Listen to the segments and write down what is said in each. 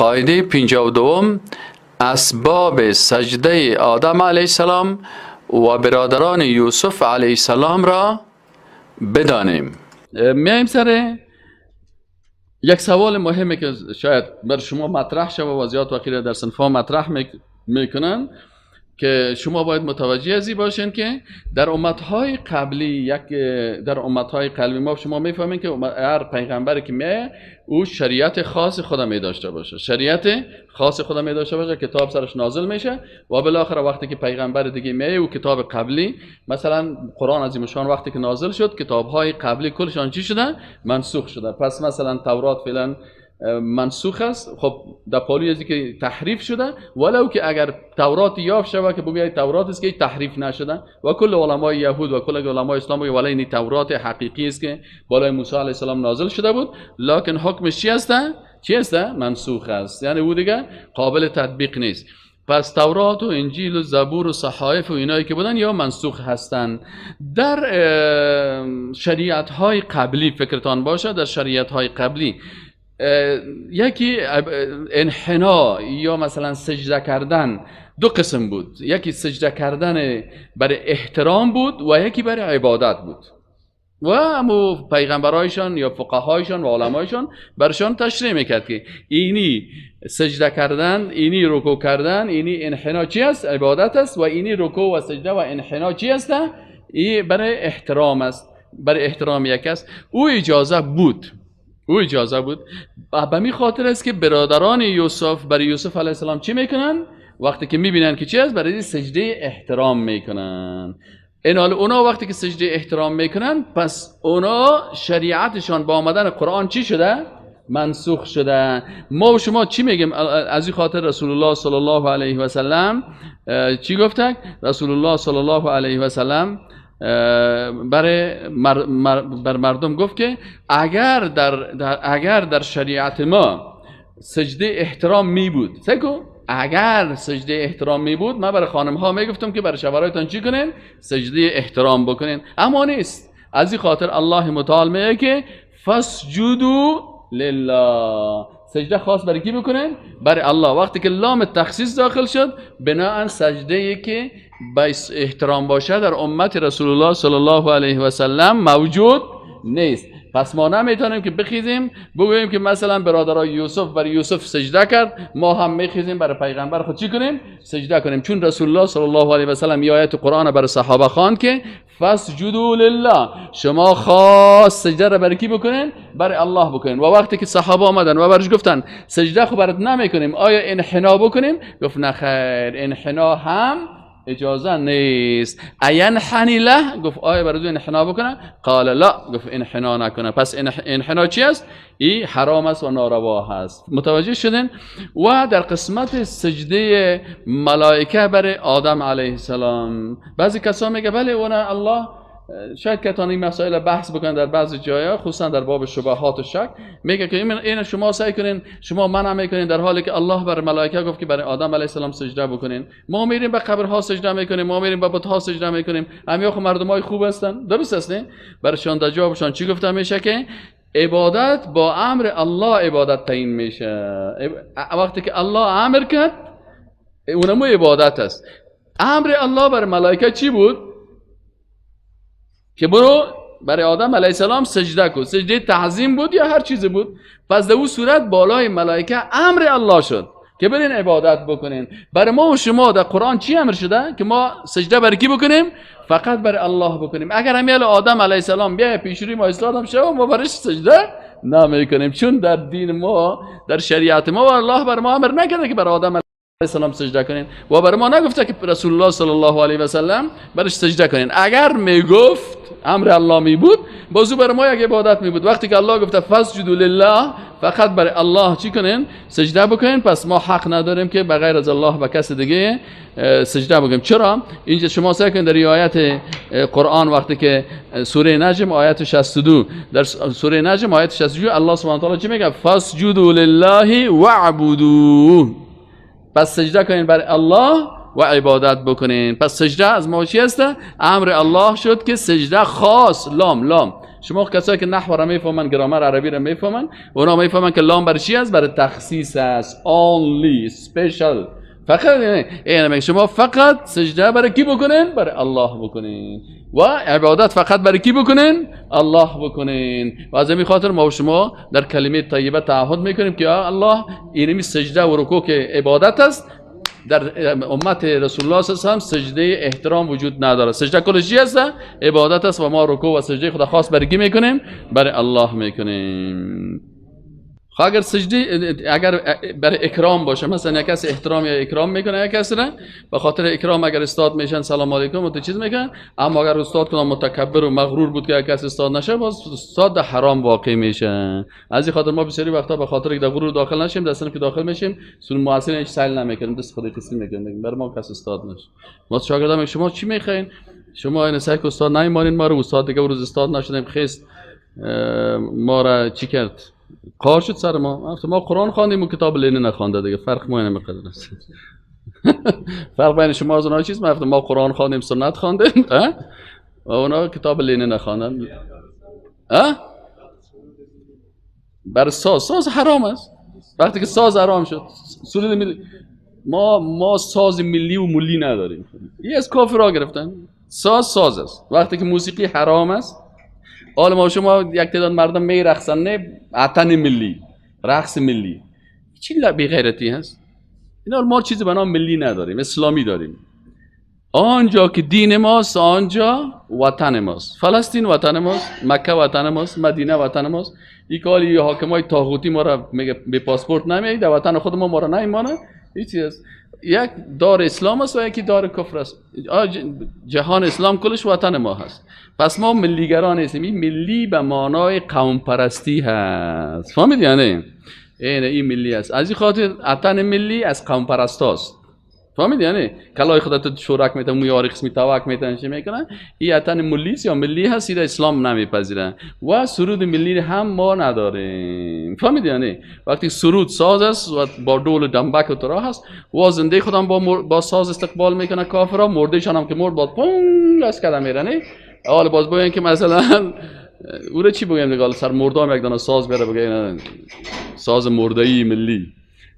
قاعده 52، اسباب سجده آدم علیه السلام و برادران یوسف علیه السلام را بدانیم. میایم سر یک سوال مهمه که شاید بر شما مطرح شود و زیاد وقیل در صنف‌ها مطرح میکنن که شما باید متوجه ازی باشین که در امتهای قبلی، یک در امتهای قبلی ما شما میفهمین که هر پیغمبری که میه او شریعت خاص خود می داشته باشه، شریعت خاص خود می داشته باشه، کتاب سرش نازل میشه و بالاخره وقتی که پیغمبر دیگه میه او کتاب قبلی، مثلا قرآن عظیم شان وقتی که نازل شد، کتابهای قبلی کلشان چی شده؟ منسوخ شده. پس مثلا تورات فعلا منسوخ است. خب، در پالوی ازی که تحریف شده، ولو که اگر تورات یافت شود که بگوید تورات است که تحریف نشده و کل علمای یهود و کل علمای اسلام بگه ولی این تورات حقیقی است که بالای موسی علیه السلام نازل شده بود، لکن حکمش چی است؟ چی است؟ منسوخ است، یعنی او دیگه قابل تطبیق نیست. پس تورات و انجیل و زبور و صحایف و اینایی که بودن یا منسوخ هستند. در شریعت های قبلی، فکرتان باشه، در شریعت های قبلی یکی انحنا یا مثلا سجده کردن دو قسم بود. یکی سجده کردن برای احترام بود و یکی برای عبادت بود و امو پیغمبرایشان یا فقهایشان و علمایشان برشان تشریح میکرد که اینی سجده کردن، اینی رکوع کردن، اینی انحنا چی است؟ عبادت است و اینی رکوع و سجده و انحنا چی است؟ این برای احترام است، برای احترام یک است. او اجازه بود، او اجازه بود. به می خاطر است که برادران یوسف برای یوسف علیه السلام چی میکنن؟ وقتی که میبینن که چی است، برای سجده احترام میکنن. این حال اونا وقتی که سجده احترام میکنن، پس اونا شریعتشان با آمدن قرآن چی شده؟ منسوخ شده. ما و شما چی میگیم؟ از این خاطر رسول الله صلی الله علیه و سلم چی گفته؟ رسول الله صلی الله علیه و سلم برای بر مردم گفت که اگر در شریعت ما سجده احترام می بود، سکو، اگر سجده احترام می بود، من برای خانم ها می گفتم که برای شوهرایتان چی کنین؟ سجده احترام بکنین. اما نیست. از این خاطر الله متعال میگه که فاسجدوا لله. سجده خاص برای کی بکنین؟ برای الله. وقتی که لام تخصیص داخل شد، بناء سجده ای که به احترام باشه در امت رسول الله صلی الله علیه و سلم موجود نیست. پس ما نمیتونیم که بخیزیم بگوییم که مثلا برادرای یوسف برای یوسف سجده کرد، ما هم میخیزیم برای پیغمبر خود چی کنیم؟ سجده کنیم. چون رسول الله صلی الله علیه و سلم یه آیت قرآن برای صحابه خواند که فاسجدوا لله، شما خاص سجده را برای کی بکنین؟ برای الله بکنین. و وقتی که صحابه آمدن و برش گفتن سجده خو برات نمیکنیم، آیا انحنا بکنیم؟ گفت نه خیر، انحنا هم اجازه نیست. أینحنی له؟ گفت آیا برای انحنا بکنه؟ قال لا. گفت انحنا نکنه. پس انحنا چی است؟ ای حرام است و ناروا هست. متوجه شدین؟ و در قسمت سجده ملائکه برای آدم علیه السلام، بعضی کسا میگه بله، اون الله شاید که این مسائل بحث بکنن در بعضی جایا، خصوصا در باب شبهات و شک، میگه که این شما سعی کنین، شما منع میکنین، در حالی که الله بر ملائکه گفت که برای آدم علیه السلام سجده بکنین. ما میریم به قبرها سجده میکنیم، ما میریم به بت‌ها سجده میکنیم، همه خو مردمای خوب هستن. درست است؟ برشان در جوابشان چی گفته میشه؟ که عبادت با امر الله عبادت تعیین میشه. وقتی که الله امر کرد، اونمو عبادت است. امر الله بر ملائکه چی بود؟ که برو برای آدم علیه السلام سجده کن. سجده تعظیم بود یا هر چیزی بود. پس در او صورت بالای ملائکه امر الله شد که برین عبادت بکنین. برای ما و شما در قرآن چی امر شده؟ که ما سجده برای کی بکنیم؟ فقط برای الله بکنیم. اگر همیال آدم علیه السلام بیای پیش روی ما ایستاد شوه، ما برش سجده نمیکنیم، چون در دین ما، در شریعت ما و الله بر ما امر نکرده که برای آدم علیه السلام سجده کنین و بر ما نگفته که رسول الله صلی الله علیه و سلم برش سجده کنین. اگر میگفت، امر الله می بود، بازو بر ما یک عبادت می بود. وقتی که الله گفته فاسجدوا لله، فقط برای الله چی کنین؟ سجده بکنین. پس ما حق نداریم که بغیر از الله به کس دیگه سجده بکنیم. چرا؟ اینجا شما سعی کنید در آیت قرآن، وقتی که سوره نجم آیت 62، در سوره نجم آیت 62 الله سبحانه و تعالی چی میگه؟ فاسجدوا لله واعبدوا. پس سجده کنین برای الله و عبادت بکنین. پس سجده از ما چی هست؟ امر الله شد که سجده خاص، لام لام. شما کسایی که نحو را میفهمن، گرامر عربی را میفهمن، اونا میفهمن که لام برای چی است؟ برای تخصیص است. only special، فقط. یعنی شما فقط سجده برای کی بکنین؟ برای الله بکنین و عبادت فقط برای کی بکنین؟ الله بکنین. و از همین خاطر ما و شما در کلمه طیبه تعهد میکنیم که الله، اینمی سجده و رکوع که عبادت است، در امت رسول الله صلی الله علیه و سجده احترام وجود نداره. سجده کلش چی است؟ عبادت است. و ما رکوع و سجده خدا خاص برای کی میکنیم؟ برای الله میکنیم. خب اگر سجده اگر برای اکرام باشه، مثلا یک کسی احترام یا اکرام میکنه یک کسی را، به خاطر اکرام اگر استاد میشن، سلام علیکم و تو چیز میکنن. اما اگر استاد کنه متکبر و مغرور بود که یک کسی استاد نشه، باز استاد در حرام واقع میشه. از این خاطر ما بسیاری وقتا به خاطر که در غرور داخل نشیم، در که داخل میشیم سون محصل هیچ سیل نمیکنیم، دست خود قسم میکنیم، بر ما کس استاد نشه. ما شاگردان شما چی میخواین؟ شما این سعی استاد نمیمانین ما رو استاد دیگه روز استاد نشدیم، خیست ما را چی کرد؟ کار شد سر ما. ما قرآن خواندیم و کتاب لینین نخوانده دیگه، فرق ما اینه است. فرق بین شما از اونها چیز؟ ما قرآن خواندیم، سنت خواندیم و اونا کتاب لینین نخواندن. بر ساز، ساز حرام است. وقتی که ساز حرام شد، سرود ملی، ما ساز ملی و ملی نداریم. این از کافرها گرفتن. ساز ساز است. وقتی که موسیقی حرام است، حالا ما شما یک تعداد مردم میرقصن، نه اتن ملی، رقص ملی، چی بی غیرتی هست؟ اینا ما چیزی به نام ملی نداریم، اسلامی داریم. آنجا که دین ماست آنجا وطن ماست. فلسطین وطن ماست، مکه وطن ماست، مدینه وطن ماست. این کالی حاکمای طاغوتی ما را میگه به پاسپورت نمیای، در وطن خود ما را نمیمانه. این چیز است. یک دار اسلام است و یکی دار کفر است. جهان اسلام کلش وطن ما هست. پس ما ملیگران نیستیم. این ملی به معنای قوم پرستی هست. فهمیدی یعنی؟ این ملی است. از این خاطر اتن ملی از قوم پرستاست. فهمیدی یعنی؟ کلای خودت شورک میتن، موی قسمی توک میتن، چی میکنن؟ این اتن ملی یا ملی هست، این اسلام نمیپذیره. و سرود ملی هم ما نداریم. فهمیدی یعنی؟ وقتی سرود ساز است و با دول دنبک و ترا هست و زنده خودم با ساز استقبال میکنه کافرا، مردهشان هم که مرد با پونگ از کدام میرنه. حالا باز بگن که مثلا او رو چی بگیم دیگه، سر مردام یک دانه ساز بیاره بگه ساز مرده‌ای ملی.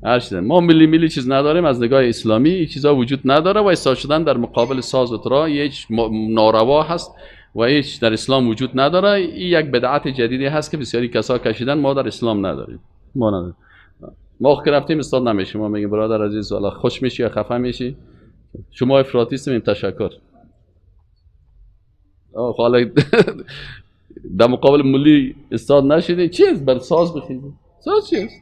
هر ما ملی ملی چیز نداریم. از نگاه اسلامی این چیزا وجود نداره و ایستاد شدن در مقابل ساز و ترا هیچ ناروا هست و هیچ در اسلام وجود نداره. این یک بدعت جدیدی هست که بسیاری کسا کشیدن، ما در اسلام نداریم. ما نداریم. ما که رفتیم استاد نمیشیم، ما میگیم برادر عزیز والا خوش میشی یا خفه میشی؟ شما افراطی هستیم، تشکر. حالا در مقابل ملی استاد نشیدی چیز بر ساز بخیزی؟ ساز چیست؟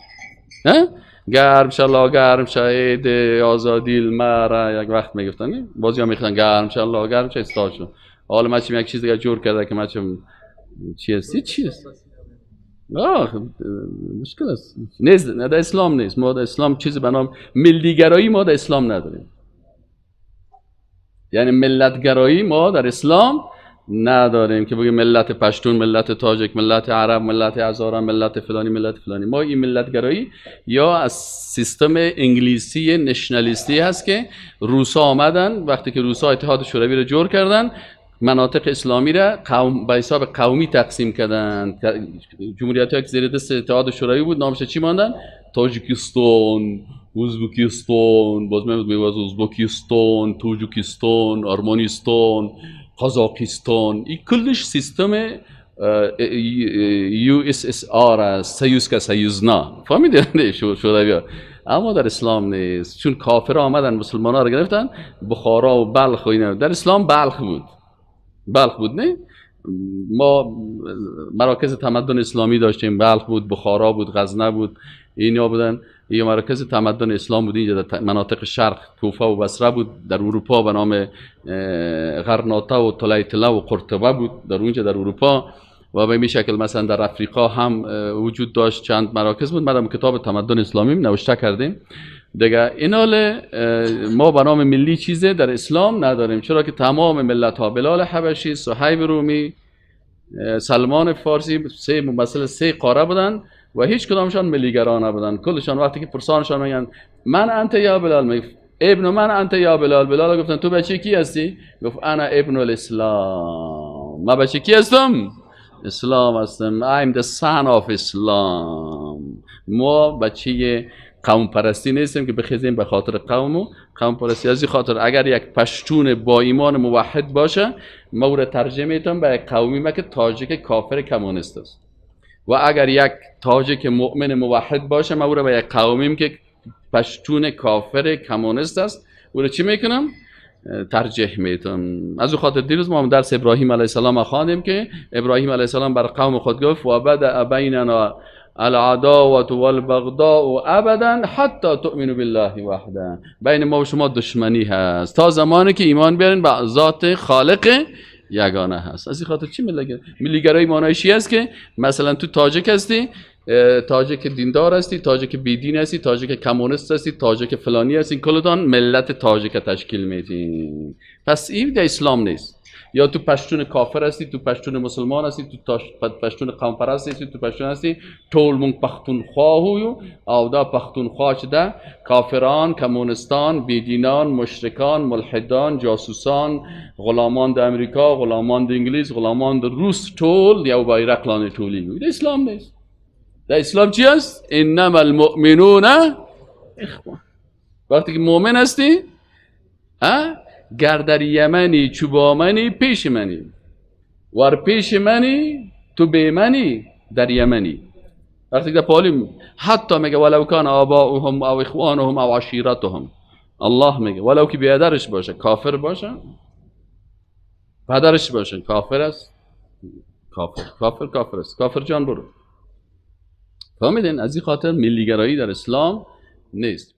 ها؟ گرم شلا گرم شهید آزادی المره یک وقت میگفتن، بازی ها میخوان گرم شلا گرم شهید استاد شد. حالا ما چیم یک چیز دیگه جور کرده که ما چیم چی هستی چیست؟ آه مشکل است. نیست، نه در اسلام نیست. ما در اسلام چیزی به نام ملیگرایی ما در اسلام نداریم. یعنی ملتگرایی ما در اسلام نداریم که بگیم ملت پشتون، ملت تاجک، ملت عرب، ملت هزاره، ملت فلانی، ملت فلانی. ما این ملتگرایی یا از سیستم انگلیسی نشنالیستی هست که روسا آمدن، وقتی که روسا اتحاد شوروی رو جور کردن، مناطق اسلامی را قوم به حساب قومی تقسیم کردن. جمهوریت‌هایی که زیر دست اتحاد شوروی بود نامش چی ماندن؟ تاجیکستان، ازبکستان، باز میگم ازبکستان، تاجیکستان، ارمنستان، قزاقستان. این کلش سیستم USSR است، союз که союз نه، فهمیدین شوروی. اما در اسلام نیست، چون کافر آمدن مسلمان ها رو گرفتن، بخارا و بلخ و اینا. در اسلام بلخ بود، بلخ بود نه؟ ما مراکز تمدن اسلامی داشتیم، بلخ بود، بخارا بود، غزنه بود، اینا بودن. یه مراکز تمدن اسلام بود اینجا در مناطق شرق، کوفه و بصره بود. در اروپا به نام غرناطه و طلیطله و قرطبه بود در اونجا در اروپا. و به این شکل مثلا در افریقا هم وجود داشت، چند مراکز بود. ما در کتاب تمدن اسلامی نوشته کردیم دیگه. اینال ما به نام ملی چیزه در اسلام نداریم، چرا که تمام ملت ها، بلال حبشی، صهیب رومی، سلمان فارسی، سه ممثل سه قاره بودن و هیچ کدامشان ملیگرا نبودن. کلشان وقتی که پرسانشان میگن من انت یا بلال، میگه ابن من انت یا بلال. بلال گفتن تو بچه کی هستی؟ گفت انا ابن الاسلام. من بچه کی هستم؟ اسلام هستم. I'm the son of Islam. ما بچه قوم پرستی نیستیم که بخیزیم به خاطر قوم و قوم پرستی. از این خاطر اگر یک پشتون با ایمان موحد باشه، ما او را ترجیح میتم به یک قومی ما که تاجیک کافر کمونیست است. و اگر یک تاجیک مؤمن موحد باشه، ما او را به یک قومیم که پشتون کافر کمونیست است، او را چی میکنم؟ ترجیح میتم. از او خاطر دیروز ما هم درس ابراهیم علیه السلام خواندیم که ابراهیم علیه السلام بر قوم خود گفت و بدأ بیننا العداوة والبغضاء ابدا حتی تؤمنوا بالله وحده. بین ما و شما دشمنی هست تا زمانی که ایمان بیارین به ذات خالق یگانه هست. از این خاطر چی ملیگرایی معنایشی است که مثلا تو تاجک هستی، تاجک دیندار هستی، تاجک بیدین هستی، تاجک کمونیست هستی، تاجک فلانی هستی، کلتان ملت تاجک تشکیل میدین. پس این در اسلام نیست. یا تو پشتون کافر هستی، تو پشتون مسلمان هستی، تو پشتون قوم پرست هستی، تو پشتون هستی، ټول مونږ پښتونخوا یو او دا پښتونخوا چې ده کافران، کمونستان، بیدینان، مشرکان، ملحدان، جاسوسان، غلامان د امریکا، غلامان د انگلیس، غلامان د روس، ټول یو بیرق لاندې ټولېږي. د اسلام نیست. در اسلام چی است؟ انما المؤمنون اخوه. وقتی که مؤمن هستی، گر در یمنی چو با منی پیش منی، ور پیش منی تو بی منی در یمنی. وقتی که پالیم حتی میگه ولو کان آباؤهم او اخوانهم او عشیرتهم، الله میگه ولو که بیادرش باشه کافر باشه، پدرش باشه کافر است، کافر کافر کافر است، کافر جان برو. فهمیدین؟ از این خاطر ملیگرایی در اسلام نیست.